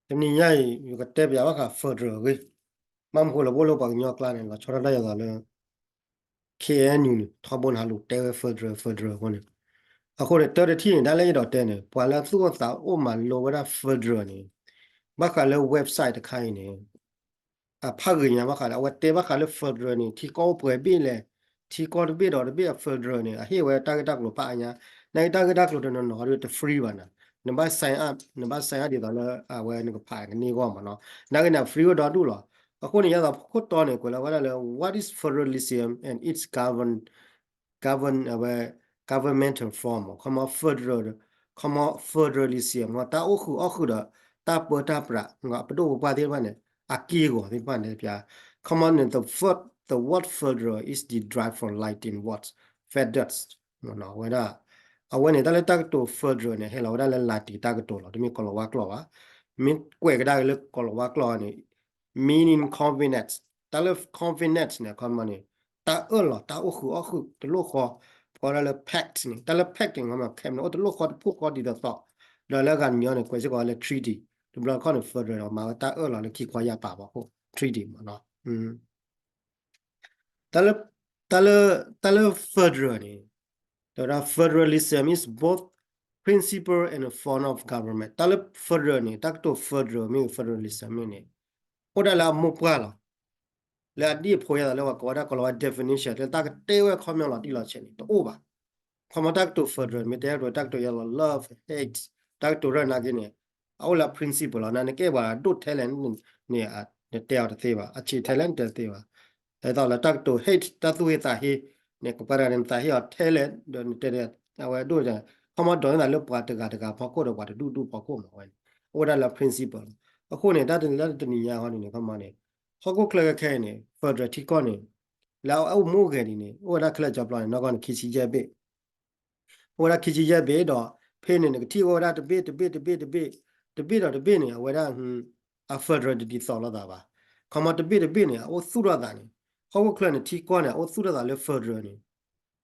တနံၤညါအံၤ ယကတဲပၠးဘၣ်ဃး federal အဂ့ၢ်, ဘၣ်မနုၤဃိလဲၣ် ပအိၣ်လၢပှၤကညီကျါန့ၣ် လီၤဆီဒၣ်တၢ်ယသးလၢ K N U န့ၣ် ထီဘိန့ၣ် ဟးလူၤတဲဝဲ federal federal အဃိန့ၣ်, အဃိန့ၣ် တၢ်တထံၣ်န့ၣ် ဒ်လၢယအဲၣ်ဒိးတဲန့ၣ် ပှၤလၢသူၣ်အိၣ်သးအိၣ်မၤလိဝဲဒၣ် federal န့ၣ် ဘၣ်ဃးလၢ website တခါအံၤန့ၣ် အဖးဂ့ၤညါဘၣ်ဃးလၢ အဝဲတဲဘၣ်ဃးလၢ federal န့ၣ် ထံကီၢ်အိၣ်ပှဲၤဘ့ၣ်လဲၣ်, ထံကီၢ်တဘ့ၣ်ဒီးတဘ့ၣ်အ federal န့ၣ် အဟ့ၣ်ဝဲတၢ်ဂ့ၢ်တၢ်ကျိၤဖးအါညါ, နာ်က့တၢ်ဂ့ၢ်တၢ်ကျိၤတနီၤနီၤဒီးတ free ဘၣ်နၤ, နဘၣ် sign up, နဘၣ် sign up ဒ်သိးလၢအဝဲနကဖးကန့ၢ်အဂီၢ်မးနီၤ, နာ်က့န့ၣ် free ဝဲဒီဒူၣ်လီၤ. အဃိန့ၣ် ယသးဖီခိၣ်တီန့ၣ် ကွဲးလီၤဝဲဒၣ်လၢ what is federalism and its govern govern အဝဲ governmental form, ခီမီ federal, ခီမီ federalism တၢ်အိၣ်ဃုာ်အီၣ်ဃုာ်ဒီး တၢ်ပၢတၢ်ပြး ပဒိၣ်ပပှၢ်သ့ၣ်တဖၣ်န့ၣ် အက့ၢ်အဂီၤသ့ၣ်တဖၣ်န့ၣ်ပၠး, ခီမီန့ၣ် the word, the word federal is derived from Latin word fedus, ဝဲဒၣ် အဝဲန့ၣ် တၢ်လၢတၢ်ကတိၤ federal န့ၣ် ဟဲလီၤဝဲဒၣ်လၢ Latin တၢ်ကတိၤလီၤ, တမ့ၢ်ကိၤလၤဝါကျိာ်ဘၣ်, မ့ၢ်ကွဲးကဒါက့ၤလၢကိၤလၤဝါကျိာ်န့ၣ် meaning covenant, တၢ်လၢ covenant န့ၣ် ခီမီန့ၣ် တၢ်အၢၣ်လီၤ တၢ်အိၣ်ဃုာ်အီၣ်ဃုာ် တလိၣ်ဃီ, ပကိးဒၣ်လၢ pact န့ၣ်, တၢ်လၢ pact န့ၣ် ခီမီ ခဲမ့ၢ်အိၣ်တလိၣ်ဃီတဖှိၣ်ဃီဒ်သိးသိး, ဒီးလၢအဂၤတမံၤန့ၣ် ကွဲးစ့ၢ်ကီးလၢ treaty, တဘျီတခီၣ်န့ၣ် federal ဒီးမၤဝဲတၢ်အၢၣ်လီၤလၢခံခွါယာ်ပာ်ဖီခိၣ် treaty မးနီၤ. တၢ်လၢ တၢ်လၢ တၢ်လၢ federal န့ၣ် တဲဝဲဒၣ် federalism is both principle and a form of government. တၢ်လၢ federal န့ၣ် တၢ်ကတိၤ federal မ့ၢ်ဂ့ၤ federalism မ့ၢ်န့ၣ် အိၣ်ဒၣ်လၢအမိၢ်ပှၢ်လီၤ. လၢအဒ်အဖိယသးလၢပှၤကိးဝဲဒၣ်ကိၤလၤဝါ definition လၢတၢ်ကတဲဝဲခီပညီလီၤတံၢ်လီၤဆဲးန့ၣ် တအိၣ်ဘၣ်. ခီမီတၢ်ကတိၤ federal မ့ၢ်တဲဝဲတၢ်ကတိၤယဲလီၤ love, hate, တၢ်ကတိၤရၢၢ်နာ်က့န့ၣ် အအိၣ်လၢ principle လီၤ. နၤနကဲပှၤဒိၣ်ထဲလဲၣ်န့ၣ် နတဲအီၤတသ့ဘၣ်, အဆံးထဲလဲၣ်နတဲတသ့ဘၣ်. ဒ်သိးလၢတၢ်ကတိၤ hate တၢ်သူၣ်ဟ့သးဟ့န့ၣ် ကပှၤတဂၤန့ၣ် နသးဟ့အီၤထဲလဲၣ် ဒီးနတဲအဝဲဒိၣ်န့ၣ် ခီမီဒိးန့ၢ်သးလၢပှၤတဂၤတဂၤဖီခိၣ်ဒီးပှၤတဒူၣ်ဒူၣ်ဖီခိၣ်မးဝဲန့ၣ် အိၣ်ဝဲဒၣ်လၢ principle လီၤ. အဃိန့ၣ် တၢ်တနံၤညါဟီဒ်န့ၣ် ခီမီန့ၣ် ဟီၣ်ခိၣ်ချၢခဲခဲအံၤန့ၣ် federal ထံကီၢ်န့ၣ် လၢအအိၣ်မူအိၣ်ဂဲၤဒ်န့ၣ် အိၣ်ဝဲဒၣ်ခဲလၢာ်ကၠီပျီန့ၣ် နီၢ်ကီၢ်န့ၣ် ခံဆံယဲၢ်ဘ့ၣ် အိၣ်ဝဲဒၣ်ခံဆံယဲၢ်ဘ့ၣ်ဒီး ဖဲန့ၣ် နကထံၣ်အိၣ်ဝဲဒၣ်တဘ့ၣ်တဘ့ၣ်တဘ့ၣ်တဘ့ၣ်, တဘ့ၣ်ဒီးတဘ့ၣ်န့ၣ် အဝဲဒၣ် အ federal တဒ်သိးလိာ်သးဘၣ်. ခီမီတဘ့ၣ်တဘ့ၣ်န့ၣ် အအိၣ်သူၣ်ထီၣ်သးန့ၣ် ဟီၣ်ခိၣ်ချၢန့ၣ် ထံကီၢ်န့ၣ် အအိၣ်သူၣ်ထီၣ်သးလၢ federal န့ၣ်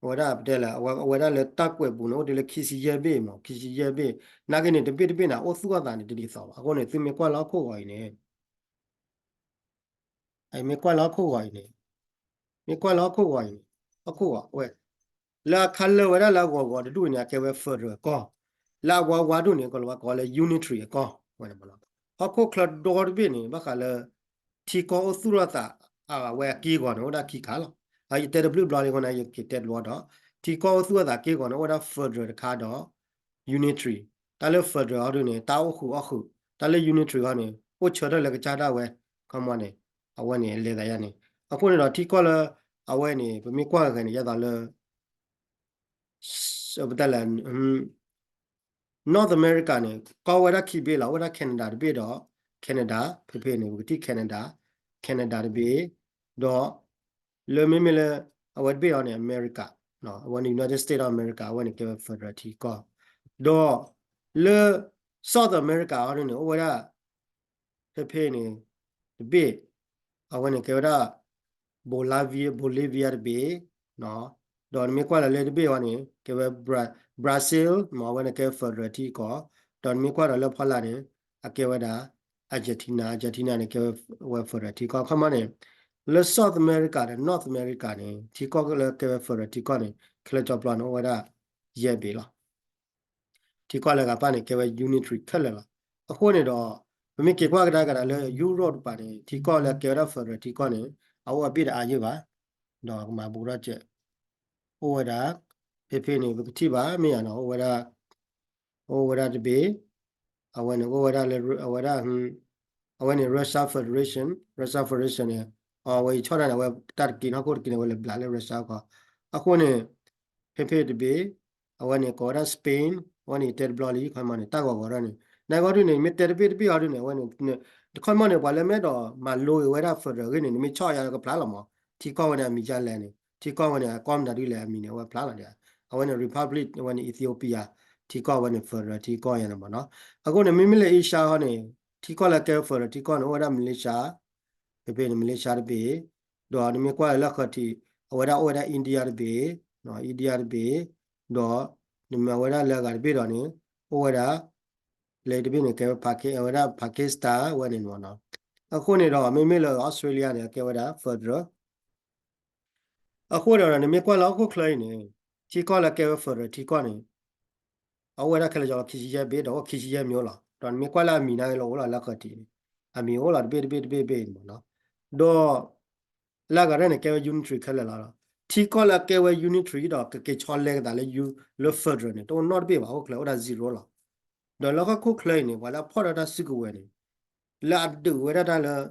အဝဲဒၣ်ပတဲလၢ အဝဲဒၣ်လၢတၢ်ကွဲးပူၤန့ၣ် အိၣ်တ့ၢ်လၢခံဆံယဲၢ်ဘ့ၣ်မး ခံဆံယဲၢ်ဘ့ၣ်, နာ်က့န့ၣ် တဘ့ၣ်တဘ့ၣ်န့ၣ် အအိၣ်သူၣ်ထီၣ်သးန့ၣ် တဒ်သိးဘၣ်. အဃိန့ၣ် သုမ့ၢ်ကွၢ်လၢဟီၣ်ခိၣ်ဂီၤအံၤန့ၣ် မ့ၢ်ကွၢ်လၢဟီၣ်ခိၣ်ဂီၤအံၤန့ၣ်, မ့ၢ်ကွၢ်လၢဟီၣ်ခိၣ်ဂီၤအံၤန့ၣ်, ဟီၣ်ခိၣ်ဂီၤဝဲ, လၢအခါလၢာ်ဝဲဒၣ်လၢအဂီၤဂီၤတဒူၣ်န့ၣ် အကဲဝဲ federal အကီၢ်, လၢအဝါဝါဒူၣ်န့ၣ် ကီၤလၤဝါကိးလၢ unitary အကီၢ်ဝဲန့ၣ်မးလီၤ. ဟီၣ်ခိၣ်ချၢဒီတဘ့ၣ်န့ၣ် ဘၣ်ဃးလၢ ထံကီၢ်အိၣ်သူၣ်ထီၣ်သး အဝဲအက့ၢ်အဂီၤန့ၣ် အိၣ်ဝဲဒၣ်ခံခါလီၤ. ယတဲတဘျုးဘျီလံအဃိန့ၣ် ယက့ၤတဲတဘျီဒီး ထံကီၢ်အိၣ်သူၣ်ထီၣ်သးက့ၢ်အဂီၤန့ၣ် အိၣ်ဝဲဒၣ် federal တခါဒီး unitary, တၢ်လၢ federal ဟီဒ်န့ၣ် တၢ်အိၣ်ဃုာ်အီၣ်ဃုာ်, တၢ်လၢ unitary ဟီန့ၣ် အိၣ်ဆၢထၢၣ်လၢကစၢ်ဒၣ်ဝဲ, ခီမီန့ၣ် အဝဲန့ၣ်လဲၤသးယါန့ၣ်, အဃိန့ၣ်ဒီးထံကီၢ်လၢ အဝဲန့ၣ် ပမ့ၢ်ကွၢ်ဂၤန့ၣ် ယသးလၢ ပတဲလဲၣ် North America န့ၣ် ကီၢ်ဝဲဒၣ်ခံဘ့ၣ်လီၤ, အိၣ်ဝဲဒၣ် Canada တဘ့ၣ်ဒီး Canada ဖဲဖဲန့ၣ် ပကထံၣ် Canada, Canada တဘ့ၣ်, ဒီး လၢမ့မ့ၢ်လၢ အဝဲတဘ့ၣ်အီၤန့ၣ် America, အဝဲန့ၣ် United States of America အဝဲန့ၣ်ကဲဝဲ federal ထံကီၢ်, ဒီး လၢ South America အီၤဒ်န့ၣ် အိၣ်ဝဲဒၣ် ဖဲဖဲန့ၣ် တဘ့ၣ်, အဝဲန့ၣ်ကဲဝဲဒၣ် Bolivia, Bolivia တဘ့ၣ်, ဒီးနမ့ၢ်ကွၢ်လၢလၢတဘ့ၣ်အီၤန့ၣ် ကဲဝဲ Bra-, Brazil မ့ၢ်အဝဲန့ၣ်ကဲ federal ထံကီၢ်, ဒီးနမ့ၢ်ကွၢ်ဒီးလၢဖီလာ်န့ၣ် အကဲဝဲဒၣ် Argentina, Argentina န့ၣ်ကဲဝဲ federal ထံကီၢ်, ခီမီန့ၣ် လၢ South America ဒီး North America န့ၣ် ထံကီၢ်လၢကဲဝဲ federal ထံကီၢ်န့ၣ် ခဲလၢာ်ကၠီပျီန့ၣ် အိၣ်ဝဲဒၣ် ယဲၢ်ဘ့ၣ်လီၤ. ထံကီၢ်လၢအဂၤပၣ်န့ၣ် ကဲဝဲ unitary ခဲလၢာ်လီၤ. အဃိန့ၣ်ဒီး ပမ့ၢ်က့ၤကွၢ်ကဒါကဒါလၢ Europe တပၤန့ၣ် ထံကီၢ်လၢကဲဝဲဒၣ် federal ထံကီၢ်န့ၣ် အအိၣ်အဘ့ၣ်တအါယဲၢ်ဘၣ်, ဒီးကမၤဘူးထီၣ်စဲး အိၣ်ဝဲဒၣ် ဖဲဖဲန့ၣ် ပကထံၣ်ဘၣ် မ့ၢ်ယါနီၤ အိၣ်ဝဲဒၣ် အိၣ်ဝဲဒၣ်တဘ့ၣ်, အဝဲန့ၣ် အိၣ်ဝဲဒၣ်လၢ အဝဲဒၣ် အဝဲန့ၣ် Russia Federation, Russia Federation န့ၣ် အဝဲအံၤဆီၣ်တၢ်န့ၣ် အဝဲတၢ်တက့ၢ်နီၢ်ခိၣ်တက့ၢ်န့ၣ် အဝဲလဲၤဘျးလၢ Russia ခီ, အဃိန့ၣ် ဖဲဖဲတဘ့ၣ်, အဝဲန့ၣ်ကိးဝဲဒၣ် Spain, အဝဲန့ၣ်ယတဲတဘျီလံ ခီမီန့ၣ် တၢ်ဂီၤဂီၤထီၣ်န့ၣ် နဂီၢ်ဒုန့ၣ် မ့ၢ်တဲတဘ့ၣ်တဘ့ၣ်အီၤဒုန့ၣ် အဝဲန့ၣ် တခီမီန့ၣ် ပှၤလၢမဲာ်ဒီးမၤလိက့ၤဝဲဒၣ် federal အဂ့ၢ်န့ၣ် နမ့ၢ်ဆီၣ်ယါကဖျါလီၤမး, ထံကီၢ်ဝဲန့ၣ် အမံၤယါလဲၣ်န့ၣ် ထံကီၢ်ဝဲန့ၣ် အကီၢ်မနုၤဒ်လဲၣ် အမံၤန့ၣ် အဝဲဖျါလီၤဒၣ်, အဝဲန့ၣ် republic, အဝဲန့ၣ် Ethiopia, ထံကီၢ်ဝဲန့ၣ် federal ထံကီၢ်ယါန့ၣ်မးနီၤ. အဃိန့ၣ် မ့မ့ၢ်လၢ Asia ဟီန့ၣ် ထံကီၢ်လၢကဲ federal ထံကီၢ်န့ၣ် အိၣ်ဝဲဒၣ် Malaysia, ဖဲဖဲန့ၣ် Malaysia တဘ့ၣ်, ဒီးနမ့ၢ်ကွၢ်လၢဃၢၤထံး အဝဲဒၣ်အိၣ်ဝဲဒၣ် India တဘ့ၣ်, India တဘ့ၣ်, ဒီးနမ့ၢ်အဝဲဒၣ်လၢအဂၤတဘ့ၣ်ဒီးန့ၣ် အိၣ်ဝဲဒၣ် လၢတဘ့ၣ်န့ၣ် ကဲဝဲ Paki- အဝဲဒၣ် Pakistan ဝဲန့ၣ်မ့ၢ်နီၤ. အဃိန့ၣ်ဒီး မ့မ့ၢ်လၢ Australia န့ၣ် ကဲဝဲဒၣ် federal အဃိဒီး နမ့ၢ်ကွၢ်လၢဟီၣ်ခိၣ်ချၢအံၤန့ၣ် ထံကီၢ်လၢကဲဝဲ federal ထံကီၢ်န့ၣ် အအိၣ်ဝဲဒၣ်ခဲလၢာ်ကီလီၤ ခံဆံယဲၢ်ဘ့ၣ် ဒီးအိၣ်ခံဆံယဲၢ်မံၤလီၤ. ဒီးနမ့ၢ်ကွၢ်လၢအမံၤနာ်က့လၢအိၣ်လီၤလၢဃၢၤထံးန့ၣ် အမံၤအိၣ်လီၤတဘ့ၣ်တဘ့ၣ်တဘ့ၣ်ဘ့ၣ်န့ၣ်မ့ၢ်နီၤ. ဒီး လၢအဂၤရဲၣ်န့ၣ် ကဲဝဲ unitary ခဲလၢာ်လီၤ. ထံကီၢ်လၢအကဲဝဲ unitary ဒီးကက့ၤဆီလဲက့ၤသးလၢ U- လၢ federal န့ၣ် တအိၣ်နီတဘ့ၣ်ဘၣ် ဟီၣ်ခိၣ်ချၢအိၣ်ဒၣ် zero လီၤ. ဒီးလၢဟီၣ်ခိၣ်ချၢအံၤန့ၣ် ပှၤလၢအဖီၣ်ထီၣ်တၢ်စုကဝဲၤန့ၣ် လၢအဒုးဝဲဒၣ်တၢ်လၢ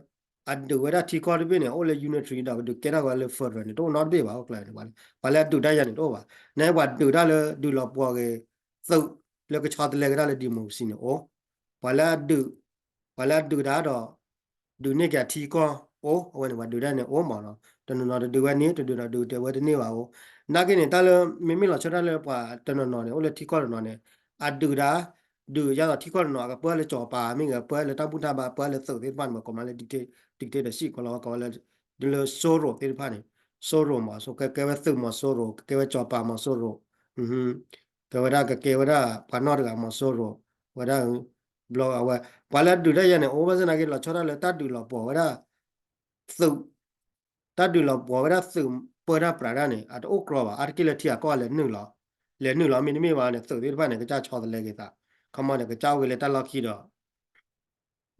အဒုးဝဲဒၣ်ထံကီၢ်တဘ့ၣ်န့ၣ် အိၣ်လၢ unitary ဒီးကဒုးကဲထီၣ်ဝဲလၢ federal န့ၣ် တအိၣ်နီတဘ့ၣ်ဘၣ် ဟီၣ်ခိၣ်ချၢန့ၣ် ပှၤလၢအဒုးတၢ်ယၤန့ၣ်တအိၣ်ဘၣ်. နပှၤဒုးတၢ်လၢဒုးလီၤပှီၤဂ့ၤ သုးလၢကဆီတလဲက့ၤတၢ်လၢ democracy န့ၣ်အိၣ် ပှၤလၢအဒုး ပှၤလၢအဒုးတၢ်ဒီး ဒုးန့ၢ်က့ၤအထံကီၢ်အိၣ် အဝဲန့ၣ် ပှၤဒုးတၢ်န့ၣ်အိၣ်မ့ၢ်နီၤ. တနီၤနီၤတဒုးဝဲန့ၣ် တဒုးဒီးဒုးတဲဝဲတန့ၢ်ဘၣ်အိၣ်. နာ်က့န့ၣ် တၢ်လၢ မ့မ့ၢ်လီၤဆီဒၣ်တၢ်လၢပှၤတနီၤနီၤန့ၣ် အိၣ်လၢထံကီၢ်တနီၤန့ၣ် အဒုးတၢ် ဒုးယၤဒီးထံကီၢ်တနီၤ အကပၢလၢစီၤပၤမ့ၢ်ဂ့ၤ ပၢလၢတၢ်ဘူၣ်တၢ်ဘါ ပၢလၢသုးသ့ၣ်တဖၣ်န့ၣ် မ့ၢ်ကိးမးလၢ dicta- dictatorship ကီလီၤ ကိးဝဲလၢ ဒ်လၢ Soros သ့ၣ်တဖၣ်န့ၣ် Soros မ့ၢ် ကကဲဝဲသုးမ့ၢ် Soros ကကဲဝဲစီၤပၤမ့ၢ် Soros ကဲဝဲဒၣ်ကကဲဝဲဒၣ်ပှၤနီၢ်တဂၤမ့ၢ် Soros ဝဲဒၣ် ဘျီအဝဲ ပှၤလၢအဒုးတၢ်ယၤန့ၣ် အိၣ်ဘၣ်ဆၣ်နာ်က့လီၤဆီဒၣ်လၢတၢ်ဒုးလီၤပှီၤဝဲဒၣ် သုး တၢ်ဒုးလီၤပှီၤဝဲဒၣ်သုးပၢတၢ်ပြးတၢ်န့ၣ် အတအိၣ်ကြီဘၣ် အါတက့ၢ်လၢထံဂၤကီၢ်ဂၤလဲၤနုာ်လီၤ လဲၤနုာ်လီၤ မ့တမ့ၢ်ဘၣ်န့ၣ် သုးသ့ၣ်တဖၣ်န့ၣ် ကစၢ်ဆီတလဲက့ၤသး ခီမီန့ၣ် ကစၢ်အိၣ်က့ၤလၢတၢ်လီၢ်ခံဒီး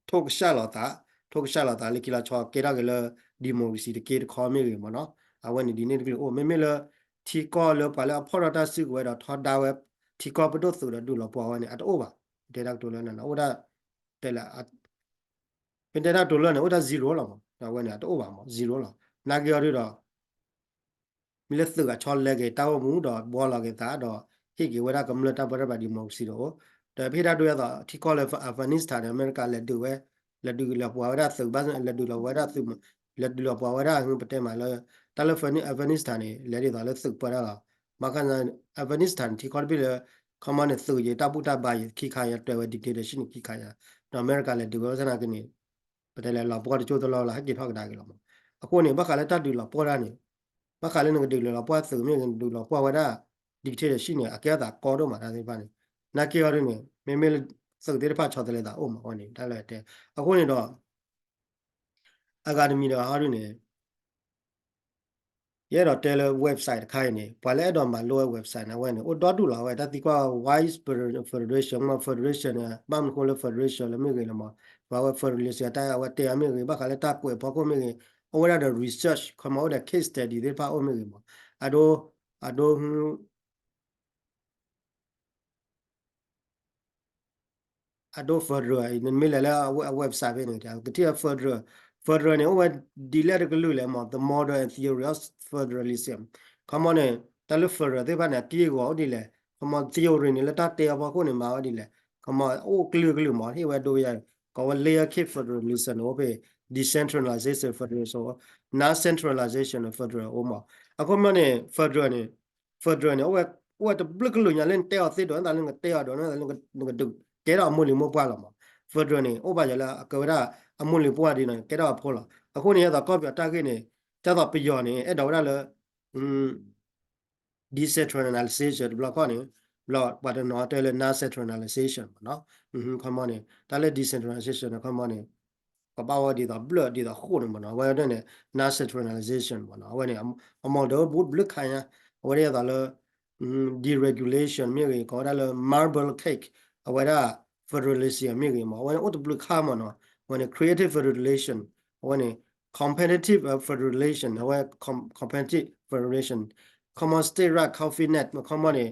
ထိၣ်ကစၢ်လီၤသး ထိၣ်ကစၢ်လီၤသးလၢခံလီၤဆီကဲထီၣ်က့ၤလၢ democracy တက့တခီမ့ၢ်ဂ့ၤမ့ၢ်နီၤ အဝဲန့ၣ်ဒ်န့ၣ်တကလုာ်အိၣ် မ့မ့ၢ်လၢ ထံကီၢ်လၢပှၤလၢအဖီၣ်ထီၣ်တၢ်စုကဝဲၤဒီးထီဒါဝဲ ထံကီၢ်ပဒိၣ်သုးဒီးဒုးလီၤပှီၤဝဲန့ၣ် အတအိၣ်ဘၣ် တဲဒၣ်ကတိၤလၢနအိၣ်ဒၣ် တဲလၢ ပတဲဒၣ်တိၤလၢန့ၣ် အိၣ်ဒၣ် zero လီၤမး အဝဲန့ၣ် အတအိၣ်ဘၣ်မး zero လီၤ နာ်က့အီၤဒုဒီး မ့ၢ်လၢသုးအဆီလဲက့ၤတၢ်အိၣ်မူဒီးဘှီလီၤက့ၤသးဒီး ဟ့ၣ်က့ၤဝဲဒၣ်ကမျၢၢ်တၢ်ပၢတၢ်ပြး democracy ဒီးအိၣ် ဒီးပဟ့ၣ်တၢ်ဒိအသိး ထံကီၢ်လၢ Afghanistan န့ၣ် အမဲရကၤလဲၤဒုးဝဲ လဲၤဒုးလီၤပှီၤဝဲဒၣ်သုး ဘၣ်လဲၤဒုးလီၤပှီၤဝဲဒၣ် ပတဲမးလၢ တၢ်လၢ Afghanistan န့ၣ် လဲၤဒ်သိးလၢသုးပၢတၢ်လီၤ ဘၣ်ခါ Afghanistan န့ၣ် ထံကီၢ်တဘ့ၣ်လၢ ခီမီန့ၣ် သုးယံၤတၢ်ဘူၣ်တၢ်ဘါယံၤခံခါယံၤ တွဲဝဲ dictatorship န့ၣ်ခံခါယံၤ ဒီးအမဲရကၤလဲၤဒုးဝဲဘၣ်ဆၣ်နာ်က့န့ၣ် ပတဲလဲၤလီၤပှီၢ်တကၠိၢ်တလီၢ်လၢ ဟဲက့ၤထီၣ်ကဒါက့ၤလီၤမး အဃိန့ၣ် ဘၣ်ဃးလၢတၢ်ဒုးလီၤပှီၢ်တၢ်န့ၣ် ဘၣ်ဃးလၢနကဒုးလီၤပှီၢ်သုးမ့ၢ်ဂ့ၤ ဒုးလီၤပှီၢ်ဝဲဒၣ် dictatorship န့ၣ် အကဲအသးကီဒိၣ်မးတၢ်သ့ၣ်တဖၣ်န့ၣ် နာ်က့အီၤဒ်န့ၣ် မ့မ့ၢ်လၢသုးသ့ၣ်တဖၣ်ဆီတလဲသးအိၣ်မးအဃိန့ၣ် တၢ်လၢတဲ အဃိန့ၣ်ဒီး အဂၤတမံၤဒီးဟီဒ်န့ၣ် ယအဲၣ်ဒိးတဲလၢ website တခါအံၤန့ၣ် ပှၤလၢအဲၣ်ဒိးမၤလိဝဲ website န့ၣ် အဝဲန့ၣ် အိၣ်ဒီဒူၣ်လီၤ အဝဲတၢ်သံကွၢ် why federation မ့ၢ် federation န့ၣ် ဘၣ်မနုၤဃိလၢ federation လၢမ့ၢ်ဂ့ၤလီၤမး ပှၤဝဲ federation တၢ်အဝဲတဲအီၤမ့ၢ်ဂ့ၤ ဘၣ်ဃးလၢတၢ်ကွဲးဖီခိၣ်မ့ၢ်ဂ့ၤ အိၣ်ဝဲဒၣ်ဒီး research ခီမီ အိၣ်ဒီး case study သ့ၣ်တဖၣ်အိၣ်မ့ၢ်ဂ့ၤမး အဒိ အဒိ အဒိ federal အံၤ နမ့ၢ်လဲၤလၢအ website ဖဲန့ၣ် ကထံၣ် federal federal န့ၣ် အိၣ်ဝဲဒ်လဲၣ်တကလုာ်လဲၣ်မး the model and theory of federalism ခီမီန့ၣ် တၢ်လၢ federal သ့ၣ်တဖၣ်န့ၣ် အက့ၢ်အဂီၤအိၣ်ဒ်လဲၣ် ခီမီ theory န့ၣ် လၢတၢ်တဲအဖီခိၣ်န့ၣ် မၤဝဲဒ်လဲၣ် ခီမီ အိၣ်ကလုာ်ကလုာ်မး ဟ့ၣ်ဝဲဒိယၤ ကိးဝဲ layer cake federalism န့ၣ် အိၣ်ဖဲ decentralization federalism non-centralization federal အိၣ်မး အခီပညီန့ၣ် federal န့ၣ် federal န့ၣ် အိၣ်ဝဲတဘျုးကလုာ်ညါလၢနတဲအီၤသ့ဒီး နသးလၢနကတဲအီၤဒီး နသးလၢနကဒုး ကဲထီၣ်အမိၢ်လံၤမိၢ်ပှၢ်လီၤမး federal န့ၣ် အိၣ်ဘၣ်ယၤလၢအကဲဝဲဒၣ်အမိၢ်လံၤပှၢ်ဒ်န့ၣ် ကဲထီၣ်အဖိလီၤ အဃိန့ၣ် ယသးကီၢ်ပယီၤတၢ်ဂ့ၢ်န့ၣ် ဒ်သိးပယီၤန့ၣ် အဲၣ်ဒိးဝဲဒၣ်လၢ decentralization တဘျီခီၣ်န့ၣ် ဘျီပှၤတနီၤတဲလၢ non-centralization မးနီၤ ခီမီန့ၣ် တၢ်လၢ decentralization န့ၣ် ခီမီန့ၣ် ကဘၣ်ဝဲဒ်သိးဘျၢၣ်ဒ်သိးဃိၣ်န့ၣ်မးနီၤ အဝဲဒၣ်န့ၣ် non-centralization မးနီၤ အဝဲန့ၣ် အ model ဘူးတဘျုးခါညါ အဝဲဒၣ်ယသးလၢ deregulation မ့ၢ်ဂ့ၤ ကိးဝဲဒၣ်လၢ marble cake အဝဲဒၣ် federalism မ့ၢ်ဂ့ၤမး အဝဲန့ၣ်အိၣ်တဘျုးခါမးနီၤ အဝဲန့ၣ် creative federation အဝဲန့ၣ် competitive federation အဝဲ competitive federation ခီမီ state right coffee net ခီမီန့ၣ်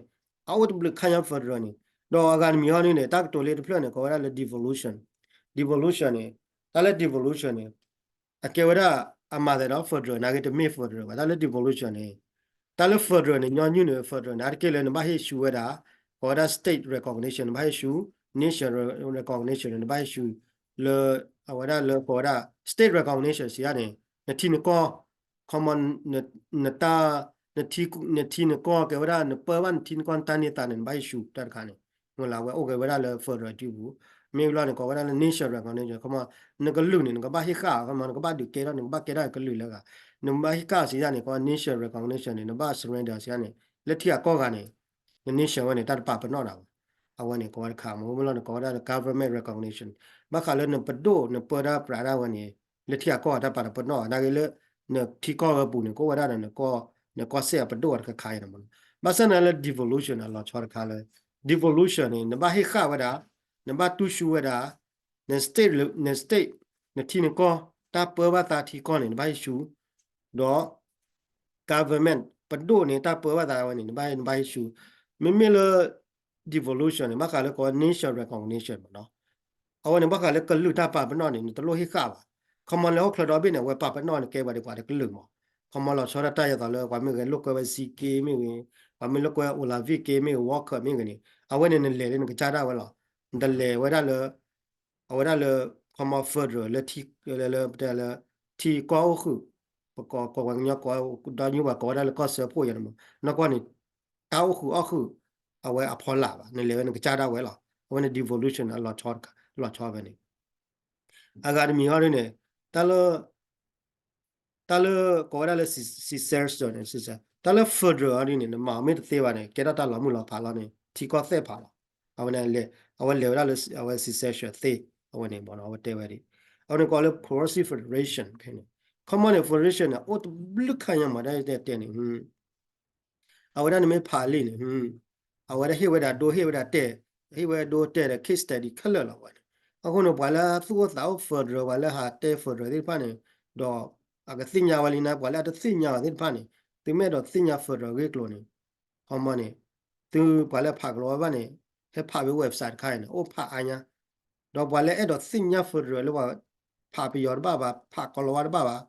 အအိၣ်တဘျုးခါညါ federal န့ၣ် ဒီးအဂၤတမံၤဟီဒ်န့ၣ် တၢ်ကတိၤလၢတဖျၢၣ်န့ၣ် ကိးဝဲဒၣ်လၢ devolution devolution န့ၣ် တၢ်လၢ devolution န့ၣ် အကဲဝဲဒၣ်အမၤသးဒီး federal နာ်က့တမ့ၢ် federal ဘၣ် တၢ်လၢ devolution န့ၣ် တၢ်လၢ federal န့ၣ် ညီနုၢ်န့ၣ် federal န့ၣ် အါတက့ၢ်လၢနဘၣ်ဟ့ၣ်ဆူၣ်ဝဲဒၣ် ကိးဝဲဒၣ် state recognition နဘၣ်ဟ့ၣ်ဆူၣ် nation recognition န့ၣ် နဘၣ်ဟ့ၣ်ဆူၣ် လၢ အဝဲဒၣ်လၢကိးဝဲဒၣ် state recognition စံးဒ်န့ၣ် နထံနကီၢ် ခီမီ နတၢ် နထံနကီၢ်ကဲဝဲဒၣ် နပၢဘၣ်နထံနကီၢ်နတၢ်န့ၢ်သါန့ၣ် နဘၣ်ဟ့ၣ်ဆူၣ်တၢ်တခါန့ၣ် မ့ၢ်လၢအဝဲအိၣ်ကဲဝဲဒၣ်လၢ federal တပူၤ မ့ၢ်ဘျီန့ၣ် ကိးဝဲဒၣ်လၢ nation recognition ခီမီ နကလုာ်န့ၣ် နကဘၣ်ဟ့ၣ်ဃာ် ခီမီ နကဘၣ်ဒုးကဲထီၣ် နကဘၣ်ကဲထီၣ်ကလုာ်လၢဂၤ နကဘၣ်ဟ့ၣ်ဃာ်စံးဒ်န့ၣ် ကိး nation recognition န့ၣ် နဘၣ် surrender စံးဒ်န့ၣ် လၢထံဂၤကီၢ်ဂၤန့ၣ် န nation ဝဲန့ၣ် တၢ်တပာ်ပနီၣ်နၤဘၣ် အဝဲန့ၣ်ကိးဝဲတခါမ့ၢ် မ့ၢ်လီၤန့ၣ် ကိးဝဲဒၣ်လၢ government recognition ဘၣ်ဃးလၢနပဒိၣ်နပၢတၢ်ပြးဒၣ်ဝဲန့ၣ် လၢထံအကီၢ်အတၢ်ပာ်တပနီၣ် နာ်က့လၢ နထံကီၢ်ဝဲပူၤန့ၣ် ကအိၣ်ဝဲဒၣ်ဒီးနကီၢ်စဲၣ်အပဒိၣ်အတခါခါအံၤန့ၣ်မ့ၢ်လီၤ. ဘၣ်ဆၣ်သနာ်လၢ devolution အလီၤဆီတခါလၢ devolution န့ၣ် နဘၣ်ဟ့ၣ်ဃာ်ဝဲဒၣ် နဘၣ်တူၢ်ဆူၣ်ဝဲဒၣ် န state န state နထံနကီၢ် တၢ်ပၢဘၣ်သးထံကီၢ်န့ၣ် နဘၣ်ဟ့ၣ်ဆူၣ် ဒီး government ပဒိၣ်န့ၣ် တၢ်ပၢဘၣ်သးဝဲန့ၣ် နဘၣ် နဘၣ်ဟ့ၣ်ဆူၣ် မ့မ့ၢ်လၢ devolution န့ၣ် ဘၣ်ဃးလၢကိးဝဲ nation recognition မ့ၢ်နီၤ အဝဲန့ၣ် ဘၣ်ဃးလၢကလုာ်တၢ်ပာ်ပနီၣ်န့ၣ် နတလိၣ်ဟ့ၣ်ဃာ်ဘၣ်. ခီမီလၢဟီၣ်ချၢဒီဘ့ၣ်န့ၣ် အဝဲပာ်ပနီၣ်န့ၣ် ကဲပှၤဒ်ပှၤတကလုာ်မး. ခီမီလီၤဆီဒၣ်တၢ်ယဲသိးလၢ ပှၤမ့ၢ်ဂဲၤလိာ်ကွဲဝဲ စံက့မ့ၢ်ဂ့ၤ, ပှၤမ့ၢ်လိာ်ကွဲ အိၣ်လၤဝံၣ်က့မ့ၢ်ဂ့ၤ, ဝီခၢးမ့ၢ်ဂ့ၤန့ၣ် အဝဲန့ၣ်နလဲၤလၢနကစၢ်ဒၣ်ဝဲလီၤ. နတလဲၤဝဲဒၣ်လၢ အဝဲဒၣ်လၢ ခီမီ federal လၢ လၢ လၢ ထံကီၢ်အိၣ်ဃုာ်, ပကိး ကိးဝဲကညီကိး ဒီးညိပှၤကိးဝဲဒၣ်လၢကီၢ်စၢဖှိၣ်ယဲန့ၣ်မး, နီၢ်ကီၢ်န့ၣ် တၢ်အိၣ်ဃုာ်အီၣ်ဃုာ် အဝဲအဖီလာ်ဘၣ်, နလဲၤဝဲနကစၢ်ဒၣ်ဝဲလီၤ. အဝဲန့ၣ် devolution အလီၤဆီဖဲန့ၣ် အဂၤတမံၤဟီဒ်န့ၣ် တၢ်လၢ တၢ်လၢကိးဝဲဒၣ်လၢ secession န့ၣ် တၢ်လၢ federal အီၤဒ်န့ၣ် နမၤအီၤမ့ၢ်တသ့ဘၣ်န့ၣ် ကဲထီၣ်တၢ်လီၤမုၢ်လီၤဖးလီၤန့ၣ် ထံကီၢ်သဲၣ်ဖးလီၤ. အဝဲန့ၣ် အဝဲလဲၤဝဲဒၣ်လၢ အဝဲ secession သ့ အဝဲန့ၣ်မ့ၢ်နီၤ အဝဲတဲဝဲဒ် အဝဲန့ၣ်ကိးလၢ coercive federation ဖဲန့ၣ် ခီမီန့ၣ် federation န့ၣ် အိၣ်တဘျုးခါညါမး တၢ်တဲတဲန့ၣ် အဝဲဒၣ်နမ့ၢ်ဖးလံန့ၣ် အဝဲဒၣ်ဟ့ၣ်ဝဲဒၣ်ဒိ ဟ့ၣ်ဝဲဒၣ်တဲာ်, ဟ့ၣ်ဝဲဒၣ်ဒိတဲာ်ဒီး case study ခဲလၢာ်လီၤဝဲန့ၣ်. အဃိန့ၣ် ပှၤလၢသူၣ်အိၣ်သးအိၣ် federal ပှၤလၢဟးတဲ federal သ့ၣ်တဖၣ်န့ၣ် ဒီးအကသ့ၣ်ညါဝဲလံန့ၣ် ပှၤလၢအတသ့ၣ်ညါဘၣ်သ့ၣ်တဖၣ်န့ၣ် သုမ့ၢ်အဲၣ်ဒိးသ့ၣ်ညါ federal အဂ့ၢ်အကျိၤန့ၣ် ခီမီန့ၣ် သုပှၤလၢဖးကလီၤဝါဘၣ်န့ၣ် ဟဲဖးဝဲ website တခါအံၤန့ၣ် အိၣ်ဖးအါညါ ဒီးပှၤလၢအဲၣ်ဒိးသ့ၣ်ညါ federal လၢပှၤ ဖးပယီၤတဘၣ်ဘၣ်, ဖးကီၤလၤဝါတဘၣ်ဘၣ်,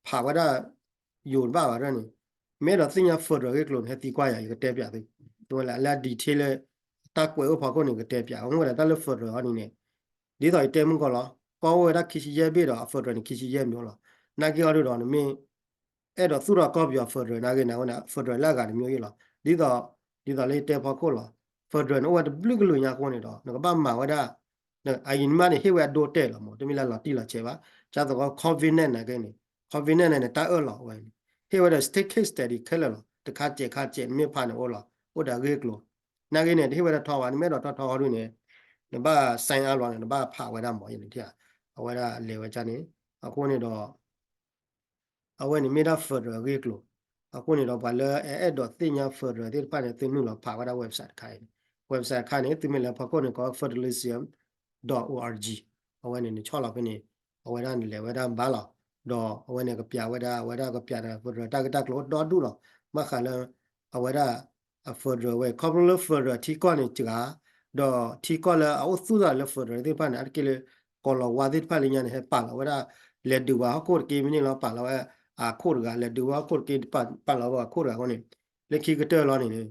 ဖးဝဲဒၣ်ယိၤတဘၣ်ဘၣ်န့ၣ်, မ့ၢ်အဲၣ်ဒိးသ့ၣ်ညါ federal အဂ့ၢ်အကျိၤန့ၣ် ဟဲသံကွၢ်ယၤ ယကတဲပၠးသု, ဝဲလၢအလၢ detail လၢ တၢ်ကွဲးအိၣ်ဖီခိၣ်န့ၣ် ကတဲပၠး, အမ့ၢ်ဝဲဒၣ်တၢ်လၢ federal အီၤန့ၣ်န့ၣ်, ဒ်သိးယတဲမုၢ်ကီၢ်လီၤ, ကီၢ်အိၣ်ဝဲဒၣ်ခံဆံယဲၢ်ဘ့ၣ်ဒီး federal န့ၣ် ခံဆံယဲၢ်မံၤလီၤ, နာ်က့အီၤဒ်ဒီး နမ့ၢ် အဲၣ်ဒိးသူၣ်ထီၣ်ကီၢ်ပယီၤ federal နာ်က့န့ၣ် အဝဲန့ၣ် federal လၢအဂၤတမံၤအံၤလီၤ, ဒ်သိး ဒ်သိးလၢယတဲဖီခိၣ်လီၤ, federal န့ၣ် အိၣ်ဝဲတဘျုးကလုာ်ညါအဃိန့ၣ်ဒီး နကဘၣ်မၤဝဲဒၣ်, အအံၤမးန့ၣ် ဟ့ၣ်ဝဲအဒိတဲာ်လီၤမး, တမ့ၢ်လၢလီၤတံၢ်လီၤဆဲးဘၣ်, ဒ်သိး covenant နာ်က့န့ၣ်, covenant န့ၣ် တၢ်အၢၣ်လီၤဝဲန့ၣ်, ဟ့ၣ်ဝဲဒီး state case study ခဲလၢာ်လီၤ, တခါစဲးခါစဲး နမ့ၢ်ဖးန့ၣ်အိၣ်လီၤ, အိၣ်ဒီးအဂ့ၢ်အကျိၤ, နာ်က့န့ၣ် တဟ့ၣ်ဝဲဒၣ်ထီဘၣ်, နမ့ၢ်အဲၣ်ဒိးထီထီအီၤဒ်န့ၣ်, နဘၣ် sign အါလီၤန့ၣ် နဘၣ်ဖးဝဲဒၣ်မး ယန့ၣ်ထံၣ်, အဝဲဒၣ်လဲၤဝဲဒ်န့ၣ်, အဃိန့ၣ်ဒီး အဝဲန့ၣ်မ့ၢ်ဒၣ် federal အဂ့ၢ်အကျိၤ, အဃိန့ၣ်ဒီးပှၤလၢအအဲၣ်ဒိးသ့ၣ်ညါ federal သ့ၣ်တဖၣ်န့ၣ် သုနုာ်လီၤဖးဝဲဒၣ် website တခါအံၤ, website တခါန့ၣ် သုမ့ၢ်လဲၤဖီခိၣ်န့ၣ် ကိး federalism dot org, အဝဲန့ၣ်နဆီၣ်လီၤဖဲန့ၣ်, အဝဲဒၣ်နလဲၤဝဲဒၣ်ဘၣ်လီၤ, ဒီးအဝဲန့ၣ်ကပျးဝဲဒၣ် အဝဲဒၣ်ကပျးန့ၣ် federal တၢ်ဂ့ၢ်တၢ်ကျိၤအိၣ်ဒီဒူၣ်လီၤ, ဘၣ်ဃးလၢ အဝဲဒၣ် အ federal ဝဲ ခီဖျိလၢ federal ထံကီၢ်န့ၣ်စှၤ, ဒီးထံကီၢ်လၢအအိၣ်သူၣ်ထီၣ်လၢ federal သ့ၣ်တဖၣ်န့ၣ် အါတက့ၢ်လၢ ကီၤလၤဝါသ့ၣ်တဖၣ်လၢညါန့ၣ် ဟဲပာ်လီၤဝဲဒၣ် လဲၤဒုးဝဲဟီၣ်ခိၣ်တက့ၢ်မ့ၢ်န့ၣ်လီၤ, ပာ်လီၤဝဲအခိၣ်တဂၤ, လဲၤဒုးဝဲဟီၣ်ခိၣ်တက့ၢ် ပာ်လီၤဝဲအခိၣ်တဂၤအဃိန့ၣ်, လၢခံကတၢၢ်လီၤန့ၣ်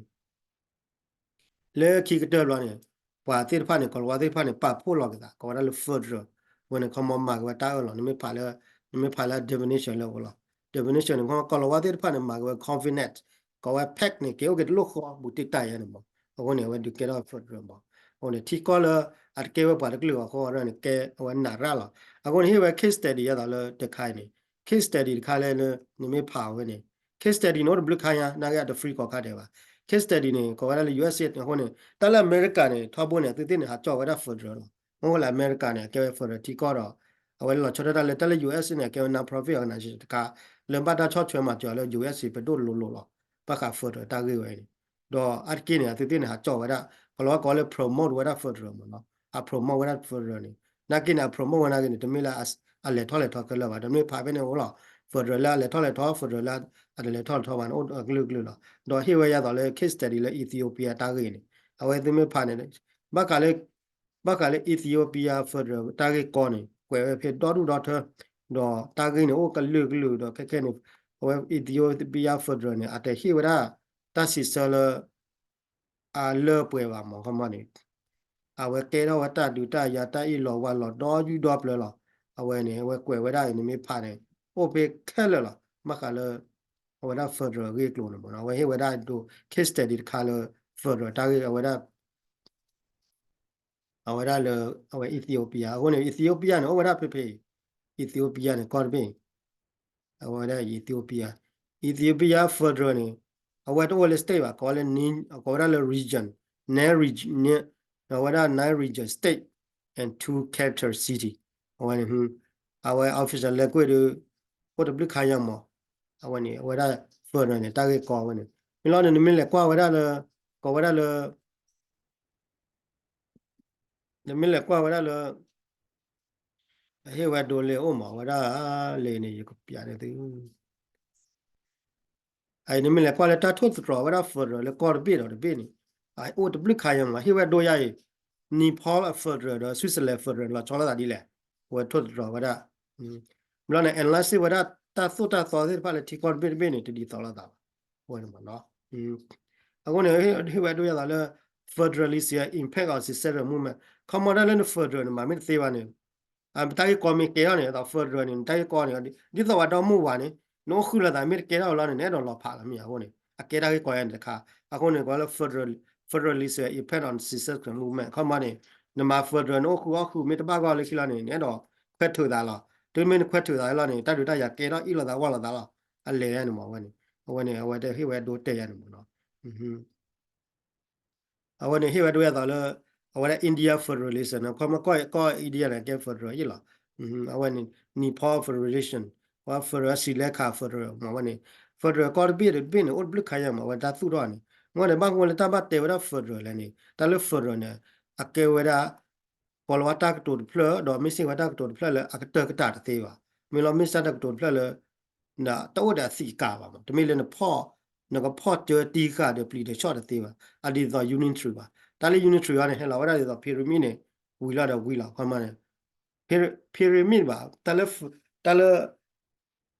လၢခံကတၢၢ်ဘျီန့ၣ် ပှၤသ့ၣ်တဖၣ်န့ၣ် ကီၤလၤဝါသ့ၣ်တဖၣ်န့ၣ် ပာ်ဖှိၣ်လီၤက့ၤသး ကိးဝဲဒၣ်လၢ federal, အဝဲန့ၣ်ခီမီမၤက့ၤဝဲတၢ်အၢၣ်လီၤ, နမ့ၢ်ဖးလၢ နမ့ၢ်ဖးလၢ definition လၢအအိၣ်လီၤ, definition န့ၣ် ကီၤလၤဝါသ့ၣ်တဖၣ်န့ၣ် မၤက့ၤဝဲ covenant, ကိးဝဲ pact န့ၣ် က့ၤအိၣ်က့ၤတလိၣ်ဃီဘူးတံၢ်တၢ်ယဲန့ၣ်မး, အဃိန့ၣ် အဝဲဒုးကဲထီၣ် federal မး, အဃိန့ၣ် ထံကီၢ်လၢ အတကဲဝဲပှၤတကလုာ်အဃိန့ၣ် ကဲအဝဲနးရၣ်လီၤ, အဃိန့ၣ် ဟ့ၣ်ဝဲ case study ယဲသိးလၢတခါအံၤန့ၣ်, case study တခါလၢ နမ့ၢ်ဖးဝဲန့ၣ် case study န့ၣ် အိၣ်တဘျုးခါညါ နာ်က့အတ free ကိးခါဒဲးဘၣ်, case study န့ၣ် ကိးဝဲဒၣ်လၢ ယူအက်စ် အဃိန့ၣ် တၢ်လၢအမဲရကၤန့ၣ် ထီဘိန့ၣ် အသုသ့ၣ်န့ၣ် ဟးကၠီၣ်ဝဲဒၣ် federal လီၤ, မ့ၢ်လၢအမဲရကၤန့ၣ် အကဲဝဲ federal ထံကီၢ်ဒီး အဝဲလီၤဆီဒၣ်တၢ်လၢ တၢ်လၢ ယူအက်စ် န့ၣ် အကဲဝဲ non-profit organization တခါ လၢဘၣ်တၢ်ဆီၣ်ထွဲမၤစၢၤလၢ ယူအက်စ် ပဒိၣ်လိၤလိၤလီၤ, ဘၣ်ဃး federal တၢ်ဂ့ၢ်ဝဲန့ၣ်, ဒီးအါတက့ၢ်န့ၣ် အသုသ့ၣ်န့ၣ် ဟးကၠီၣ်ဝဲဒၣ် ကီၤလၤဝါကိးလၢ promote ဝဲဒၣ် federal မးနီၤ, အ promote ဝဲဒၣ် federal န့ၣ်, နာ်က့န့ၣ် အ promote ဝဲနာ်က့န့ၣ် တမ့ၢ်လၢအလဲၤထီၣ်လဲၤထီခဲလၢာ်ဘၣ်, တမ့ၢ်ဖးဖဲန့ၣ်အိၣ်လီၤ, federal လၢအလဲၤထီၣ်လဲၤထီ federal လၢအတလဲၤထီၣ်လဲၤထီဘၣ်န့ၣ် အိၣ်အကလုာ်ကလုာ်လီၤ, ဒီးဟ့ၣ်ဝဲယဲသိးလၢ case study လၢ Ethiopia တၢ်ဂ့ၢ်န့ၣ်, အဝဲသုမ့ၢ်ဖးန့ၣ် ဘၣ်ဃးလၢ ဘၣ်ဃးလၢ Ethiopia federal တၢ်ဂ့ၢ်ကီန့ၣ် ကွဲးဝဲဖဲဒီဒူၣ်ဒီထၢ, ဒီးတၢ်ဂ့ၢ်န့ၣ် အိၣ်ကလုာ်ကလုာ်ဒီးခဲခဲန့ၣ်, အဝဲ Ethiopia federal န့ၣ် အတဟ့ၣ်ဝဲဒၣ် တၢ်စံးဆၢလၢ အလၢပှဲၤဘၣ်မးခီမီန့ၣ်, အဝဲကဲထီၣ်ဝဲတၢ်ဒုးတၢ်ယၤတၢ်အ့ၣ်လိာ်ဝါလိာ်ဒီယူၢ်ဒီပျၢၤလီၤ, အဝဲန့ၣ် အဝဲကွဲးဝဲဒၣ်အံၤန့ၣ်မ့ၢ်ဖးန့ၣ် အိၣ်ဖဲခဲလၢာ်လီၤ, ဘၣ်ဃးလၢ အဝဲဒၣ် federal အဂ့ၢ်အကျိၤန့ၣ်မးနီၤ, အဝဲဟ့ၣ်ဝဲဒၣ်ဒိ case study တခါလၢ federal တၢ်ဂ့ၢ် အဝဲဒၣ် အဝဲဒၣ်လၢ အဝဲ Ethiopia အဃိန့ၣ် Ethiopia န့ၣ် အိၣ်ဝဲဒၣ်ဖဲဖဲအံၤ, Ethiopia န့ၣ် ကီၢ်တဘ့ၣ်အံၤ, အဝဲဒၣ် Ethiopia, Ethiopia federal န့ၣ် အဝဲတအိၣ်လၢ state ဘၣ်, ကိးဝဲလၢ ကိးဝဲဒၣ်လၢ region, နဲ region န့ၣ် ဒီးအဝဲဒၣ် nine region state and two capital city အဝဲန့ၣ် အဝဲ official language ဒီး အိၣ်တဘျုးခါညါမး အဝဲန့ၣ် အဝဲဒၣ် federal န့ၣ် တၢ်ဂ့ၢ်ကီဝဲန့ၣ် မ့ၢ်လီၤန့ၣ် နမ့ၢ်လဲၤကွၢ်ဝဲဒၣ်လၢ ကိးဝဲဒၣ်လၢ နမ့ၢ်လဲၤကွၢ်ဝဲဒၣ်လၢ အဟ့ၣ်ဝဲဒိလၢအိၣ်မး အဝဲဒၣ်လဲၤန့ၣ် ယကပျးန့ၢ်သု အအံၤနမ့ၢ်လဲၤကွၢ်လၢတၢ်ထိၣ်သတြီၤဝဲဒၣ် federal လၢကီၢ်တဘ့ၣ်ဒီးတဘ့ၣ်န့ၣ် အအိၣ်တဘျုးခါညါမး ဟ့ၣ်ဝဲဒိယါအံၤ Nepal အ federal ဒီး Switzerland federal လီၤဆီလိာ်သးဒ်လဲၣ် အဝဲထိၣ်သတြီၤဝဲဒၣ် ဘျီန့ၣ် analyze ဝဲဒၣ်တၢ်သိၣ်တၢ်သီသ့ၣ်တဖၣ်လၢထံကီၢ်တဘ့ၣ်တဘ့ၣ်န့ၣ် တဒ်သိးလိာ်သးဘၣ် အဝဲန့ၣ်မးနီၤ အဃိန့ၣ် ဟ့ၣ်ဝဲဒိယါသးလၢ federalism impact on secession movement ခီမီတၢ်လၢန federal န့ၣ် မၤမ့ၢ်တသ့ဘၣ်န့ၣ် အတၢ်ဂ့ၢ်ကီမ့ၢ်ကဲထီၣ်န့ၣ် အသိး federal န့ၣ် နတၢ်ဂ့ၢ်ကီန့ၣ် ဒ်သိးပှၤဒီမါဝၤန့ၣ် နအိၣ်ဃုလိာ်သးမ့ၢ်တကဲထီၣ်လီၤန့ၣ် နအဲၣ်ဒိးလီၤဖးလီၤမ့ၢ်အဃိန့ၣ် အကဲတၢ်ဂ့ၢ်ကီယါန့ၣ်တခါ အဃိန့ၣ် ကိးလၢ federal federalism impact on secession movement ခီမီန့ၣ် နမၤ federal နအိၣ်ဃုအီၣ်ဃုမ့ၢ်တဘၣ်ဂီၢ်လၢခံလီၤန့ၣ် နအဲၣ်ဒိးခွဲးထုးသးလီၤ တုၤမ့ၢ်နခွဲးထုးသးလီၤန့ၣ် တၢ်ဒုးတၢ်ယၤကဲထီၣ်အ့ၣ်လိာ်သးဝီလိာ်သးလီၤ အလဲၤန့ၣ်မးဝဲန့ၣ် အဝဲန့ၣ် အဝဲတဟ့ၣ်ဝဲဒိတဲယါန့ၣ်မးနီၤ အဝဲန့ၣ်ဟ့ၣ်ဝဲဒိယါသးလၢ အဝဲဒၣ် India federalism န့ၣ် ခီမီကီၢ် ကီၢ် India န့ၣ် ကဲ federal ယ့ၣ်လီၤ အဝဲန့ၣ် Nepal federation ဝဲ federal Sri Lanka federal မးဝဲန့ၣ် federal ကီၢ်တဘ့ၣ်တဘ့ၣ်န့ၣ် အိၣ်တဘျုးခါယါမး အဝဲတၢ်သူၣ်ထီၣ်န့ၣ် မ့ၢ်န့ၣ် ဘၣ်ဃိလၢတၢ်ဘၣ်တဲဝဲဒၣ် federal လဲၣ်န့ၣ် တၢ်လၢ federal န့ၣ် အကဲဝဲဒၣ် ကီၤလၤဝါတၢ်ကတိၤတဖျၢၣ် ဒီးမ့ၢ်စ့ၢ်ဝဲတၢ်ကတိၤတဖျၢၣ်လၢအကတၢၢ်ကတၢၢ်တသ့ဘၣ် မ့ၢ်လီၤမ့ၢ်စ့ၢ်တၢ်ကတိၤတဖျၢၣ်လၢ တအိၣ်ဒီးအသံးအကာ်ဘၣ်မး တမ့ၢ်လၢနဖီၣ် နကဖီၣ်တၢတံဃာ်ဒီးပျံၤဒီးဆီၣ်တသ့ဘၣ် အဒ်သိး unitary ဘၣ် တၢ်လၢ unitary အံၤန့ၣ် ဟဲလီၤဝဲဒၣ်ဒ်သိး pyramid န့ၣ် ဝံၤလီၤဒီးဝံၤလီၤ ခီမီန့ၣ် pyramid ဘၣ် တၢ်လၢ တၢ်လၢ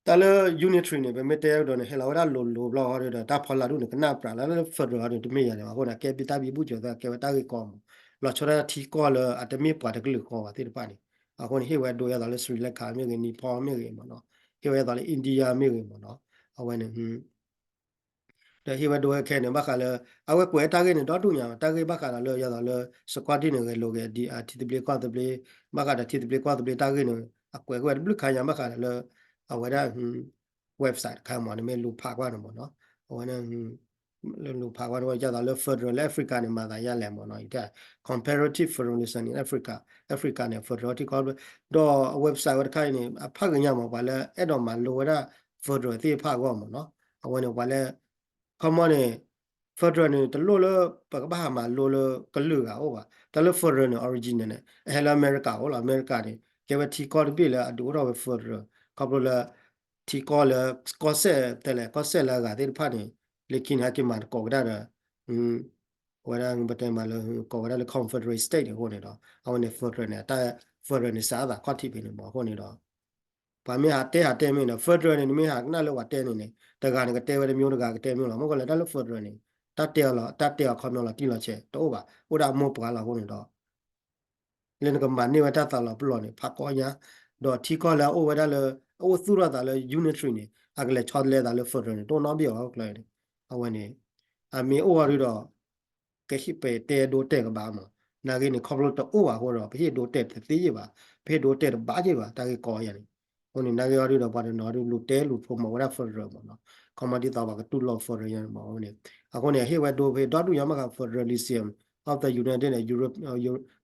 တၢ်လၢ unitary န့ၣ် ပမ့ၢ်တဲကဒီးန့ၣ် ဟဲလီၤဝဲဒၣ်လိၤလိၤဘျီဃီဒီး တၢ်ဖီလာ်ဒူၣ်န့ၣ် ကနၣ်ပြးလၢ federal အံၤန့ၣ် တမ့ၢ်ယၤန့ၣ် အဃိန့ၣ် အကဲဘံၣ်တၢ်ဘံၣ်ဘူၣ်စၢၤသၢ အကဲဝဲတၢ်ဂ့ၢ်ကီမး လီၤဆီဒၣ်တၢ်ထံကီၢ်လၢအတမ့ၢ်ပှၤတကလုာ်ဃီဘၣ်သ့ၣ်တဖၣ်န့ၣ် အဃိန့ၣ် ဟ့ၣ်ဝဲဒိယါသးလၢ Sri Lanka မ့ၢ်ဂ့ၤ Nepal မ့ၢ်ဂ့ၤမးနီၤ ဟ့ၣ်ဝဲဒိယါသးလၢ India မ့ၢ်ဂ့ၤမးနီၤ အဝဲန့ၣ် ဒီးဟ့ၣ်ဝဲဒိဝဲခဲန့ၣ် ဘၣ်ဃးလၢ အဝဲကွဲးတၢ်ဂ့ၢ်န့ၣ် ဒီဒူၣ်ညါ တၢ်ဂ့ၢ်ဘၣ်ဃးဒီးလၢ ယါသးလၢ စကွးဒံၣ်န့ၣ် ဂဲၤလိာ်က့ၤ ဒ်အထံသဘျ့ကီၢ်သဘျ့ ဘၣ်ဃးဒီးထံသဘျ့ကီၢ်သဘျ့တၢ်ဂ့ၢ်န့ၣ် အကွဲးကဲဝဲတဘျုးခါညါ ဘၣ်ဃးဒီးလၢ အဝဲဒၣ် website တခါမး နမ့ၢ်လူၤဖးကွၢ်န့ၣ်မးနီၤ အဝဲန့ၣ် လူၤဖးကွၢ်န့ၣ် ယါသးလၢ federal လၢ Africa န့ၣ် မၤသးယါလဲၣ်မးနီၤ ယတဲ comparative federalism in Africa Africa န့ၣ် federal ထံကီၢ် ဒီးအ website ဝဲတခါအံၤန့ၣ် အဖးဂ့ၤညါမး ပှၤလၢအဲၣ်ဒိးမၤလိဝဲဒၣ် federal သ့ၣ်တဖၣ်အဂီၢ်မးနီၤ အဝဲန့ၣ်ပှၤလၢ ခီမီန့ၣ် federal န့ၣ် တလိၣ်လၢပကဘၣ်ဟးမၤလိလၢကလုာ်ဂၤအိၣ်ဘၣ် တၢ်လၢ federal န့ၣ် original န့ၣ် အဟဲလၢအမဲရကၤအိၣ်လီၤ အမဲရကၤန့ၣ် ကဲဝဲထံကီၢ်တဘ့ၣ်လၢအဒုးအိၣ်ထီၣ်ဝဲ federal ခီဖျိလၢ ထံကီၢ်လၢ ကီၢ်စဲၣ်တဲလဲၣ် ကီၢ်စဲၣ်လၢအဂၤသ့ၣ်တဖၣ်န့ၣ် လၢခံန့ၣ် ဟဲက့ၤမၤသကိးကဒါဒီး အဝဲဒၣ်ပတဲမးလၢ ကိးဝဲဒၣ်လၢ confederate state န့ၣ်အဃိန့ၣ်ဒီး အဝဲန့ၣ် federal န့ၣ် တၢ် federal န့ၣ် စးအသးခီၣ်ထံးဖဲန့ၣ်မးအဃိန့ၣ်ဒီး ပှၤမ့ၢ်ဟးတဲဟးတဲမ့ၢ်ဒီး federal န့ၣ် နမ့ၢ်ဟးကနၣ်လၢပှၤတဲန့ၣ်န့ၣ် တဂၤန့ၣ်ကတဲဝဲတမျိုး တဂၤကတဲမျိုးလီၤ မ့ၢ်ကီးလဲၣ်တၢ်လၢ federal န့ၣ် တၢ်တဲအီၤလီၤ တၢ်တဲအီၤခီပညီလီၤတံၢ်လီၤဆဲးတအိၣ်ဘၣ် အိၣ်ဒၣ်အမိၢ်ပှၢ်လီၤအဃိန့ၣ်ဒီး လၢနကမၤန့ၢ်ဝဲတၢ်သးလီၤပလီၢ်န့ၣ် ဖးကီညါ ဒီးထံကီၢ်လၢအအိၣ်ဝဲဒၣ်လၢ အအိၣ်သူၣ်ထီၣ်သးလၢ unitary န့ၣ် အကလဲၤဆီတလဲသးလၢ federal န့ၣ် တအိၣ်နီတဘ့ၣ်အီၤကျၢၤန့ၣ် အဝဲန့ၣ် အမ့ၢ်အိၣ်အီၤဒုဒီး ကဟ့ၣ်ပတဲဒိတဲာ်ကဘၣ်မး နာ်ဂ့ၤန့ၣ် ခီဖျိတအိၣ်ဘၣ်အဃိဒီး ပဟ့ၣ်ဒိတဲာ်တသ့ယ့ၣ်ဘၣ် ပဟ့ၣ်ဒိတဲာ်တဘၣ်ယ့ၣ်ဘၣ် တၢ်ဂ့ၢ်ကီယါန့ၣ် အဃိန့ၣ် နာ်ဂ့ၤအီၤဒုဒီး ပှၤတနီၤဒုလူၤတဲလူၤဖိးမီၤဝဲဒၣ် federal မးနီၤ ခီမီဒ်သိးပှၤကတူၢ်လိာ် federal ယါန့ၣ်မး အဃိန့ၣ် အဃိန့ၣ် အဟ့ၣ်ဝဲဒိဖဲ ဒီဒူၣ်ညါဘၣ်ဃး federalism of the United Euro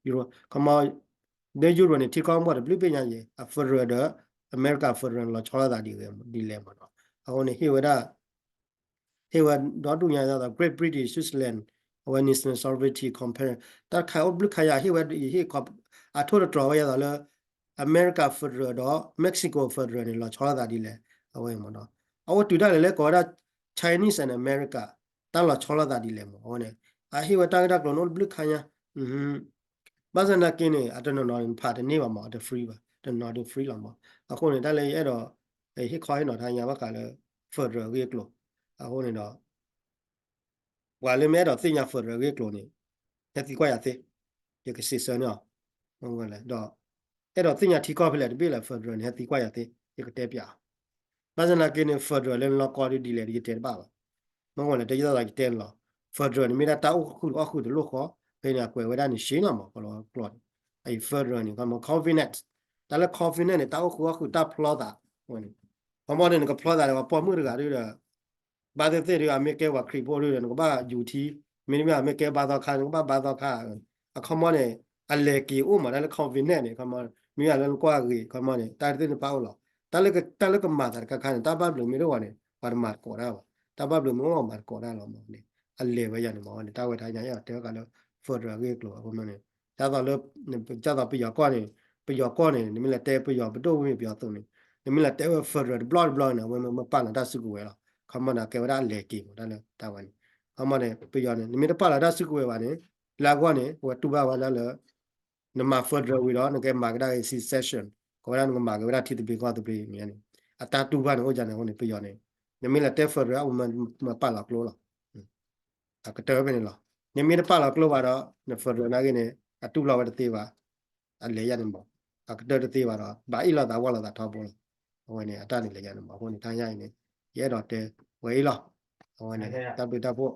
Euro ခီမီ လၢ Europe န့ၣ် ထံကီၢ်မီၢ်တဘျုးဘ့ၣ်ညါယဲၢ် အ federal ဒီး အမဲရကၤ federal လီၤဆီလိာ်သးဒ်လဲၣ်မးနီၤ အဃိန့ၣ် ဟ့ၣ်ဝဲဒၣ် ဟ့ၣ်ဝဲဒီဒူၣ်ညါဒ်သိး Great Britain Switzerland အဝဲ national sovereignty compare တၢ်တခါအိၣ်တဘျုးခါယါ ဟ့ၣ်ဝဲဟ့ၣ် အထိၣ်တတြီၤဝဲဒ်သိးလၢ အမဲရကၤ federal ဒီး Mexico federal န့ၣ် လီၤဆီလိာ်သးဒ်လဲၣ် အဝဲမးနီၤ အအိၣ်တုၤဒၣ်လဲာ်လၢကိးဝဲဒၣ် Chinese and America တၢ်လီၤဆီလိာ်သးဒ်လဲၣ်မး အဝဲန့ၣ် အဟ့ၣ်ဝဲတၢ်ဂ့ၢ်တၢ်ကျိၤန့ၣ်အိၣ်တဘျုးခါညါ ဘၣ်ဆၣ်နာ်က့န့ၣ် အတနီၤနီၤန့ၣ် ဖးတန့ၢ်ဘၣ်မး အတ free ဘၣ် တနီၤဒု free လီၤမး အဃိန့ၣ် တၢ်လၢယအဲၣ်ဒိး ဟ့ၣ်ခီဟ့ၣ်နီၤတၢ်ညါဘၣ်ဃးလၢ federal အဂ့ၢ်အကျိၤ အဃိန့ၣ်ဒီး ပှၤလၢမ့ၢ်အဲၣ်ဒိးသ့ၣ်ညါ federal အဂ့ၢ်အကျိၤန့ၣ် ဟဲသံကွၢ်ယၤသ့ ယကစံးဆၢန့ၢ်အီၤ ဒီး အဲၣ်ဒိးသ့ၣ်ညါထံကီၢ်ဖဲလဲၣ်တဘ့ၣ်လဲၣ် federal န့ၣ် ဟဲသံကွၢ်ယၤသ့ ယကတဲပျးအီၤ ဘၣ်ဆၣ်နာ်က့န့ၣ် federal လၢနလီၢ်ကီဒ်လဲၣ် ယကတဲတဘၣ်ဘၣ် မ့ၢ်ဝဲလဲၣ် တယသးယတဲန့ၣ်လီၤ federal န့ၣ်မ့ၢ်ဒၣ်တၢ်အိၣ်ဃုာ်အီၣ်ဃုာ်တလိၣ်ဃီ ဖဲန့ၣ် အကွဲးဝဲဒၣ်န့ၣ် ရှဲနီၤမး ကီၤလၤဝါကျိာ်န့ၣ် အအံၤ federal န့ၣ် ခီမီ covenant တၢ်လၢ covenant န့ၣ် တၢ်အိၣ်ဃုာ်အီၣ်ဃုာ်တၢ်ဖျီသး ခီမီန့ၣ် နကဖျီသးဒီးပှၤပိာ်မုၣ်တဂၤဒီး ဘၣ်သ့ၣ်သ့ၣ်ဒီး အမ့ၢ်ကဲပှၤခရံာ်ဖိဒီး နကဘၣ်ယူၤထံ မ့တမ့ၢ် အမ့ၢ်ကဲဘါသီခါ နကဘၣ်ဘါသီခါ အခီမီန့ၣ် အလဲၤက့ၤအိၣ်မး တၢ်လၢ convenient န့ၣ် အခီမီ မ့ၢ်အလၢနကွၢ်ဂ့ၤ အခီမီန့ၣ် တၢ်တသ့ၣ်တဖၣ်အိၣ်လီၤ. တၢ်လၢ တၢ်လၢကမၤသးတခါခါန့ၣ် တၢ်ဘၣ်ဘျုးမ့ၢ်တအိၣ်ဘၣ်န့ၣ် ပှၤတမၤသကိးတၢ်ဘၣ်. တၢ်ဘၣ်ဘျုးမ့ၢ်အိၣ်မး တကိးတၢ်လီၤမးန့ၣ် အလဲၤဝဲယၤန့ၣ်မးန့ၣ် တၢ်ဝဲတဟါညါအဲၣ်ဒိးတဲဝဲဃာ်လၢ federal အဂ့ၢ်အကျိၤ အခီမီန့ၣ် ဒ်သိးလၢ ဒ်သိးပယီၤကီၢ်န့ၣ် ပယီၤကီၢ်န့ၣ် နမ့ၢ်လဲၤတဲပယီၤပဒိၣ်မ့ၢ်ပယီၤသုးန့ၣ် နမ့ၢ်လဲၤတဲဝဲ federal တဘျီတဘျီန့ၣ် အဝဲမ့ၢ်ပာ်လီၤတၢ်စုကဝဲၤလီၤ. အခီမီန့ၣ် ကဲဝဲဒၣ်အလဲၤက့ၤမး တၢ်လၢတၢ်ဝဲန့ၣ် အခီမီန့ၣ် ပယီၤန့ၣ် နမ့ၢ်တပာ်လီၤတၢ်စုကဝဲၤဘၣ်န့ၣ် လၢအဂီၢ်န့ၣ် အဝဲတူၢ်ဘၣ်ဝဲဒၣ်လၢ နမၤ federal ဝံၤဒီး နကမၤကဒါက့ၤ secession ကိးဝဲဒၣ်နကမၤက့ၤဝဲဒၣ်ထံသဘျ့ကီၢ်သဘျ့န့ၣ် အတၢ်တူၢ်ဘၣ်န့ၣ်အိၣ်ဒ်န့ၣ်အဃိန့ၣ် ပယီၤန့ၣ် နမ့ၢ်လဲၤတဲ federal အဝဲမၤပာ်လီၤကျိလီၤ. အကတၢၢ်ဖဲန့ၣ်လီၤ. နမ့ၢ်တပာ်လီၤကျိဘၣ်ဒီး န federal နာ်က့န့ၣ် အတူၢ်လိာ်ဝဲတသ့ဘၣ်. အလဲၤယၤန့ၣ်မး အကတၢၢ်တသ့ဘၣ်ဒီး ဘၣ်အ့ၣ်လိာ်သးဝီလိာ်သးထီဘိလီၤ. အဝဲန့ၣ် အတၢ်န့ၣ်လဲၤယၤန့ၣ်မး အဃိန့ၣ် တဟါညါအံၤန့ၣ် ယအဲၣ်ဒိးတဲဝဲအံၤလီၤ. အဝဲန့ၣ် တၢ်ဘျုးတၢ်ဖှိၣ်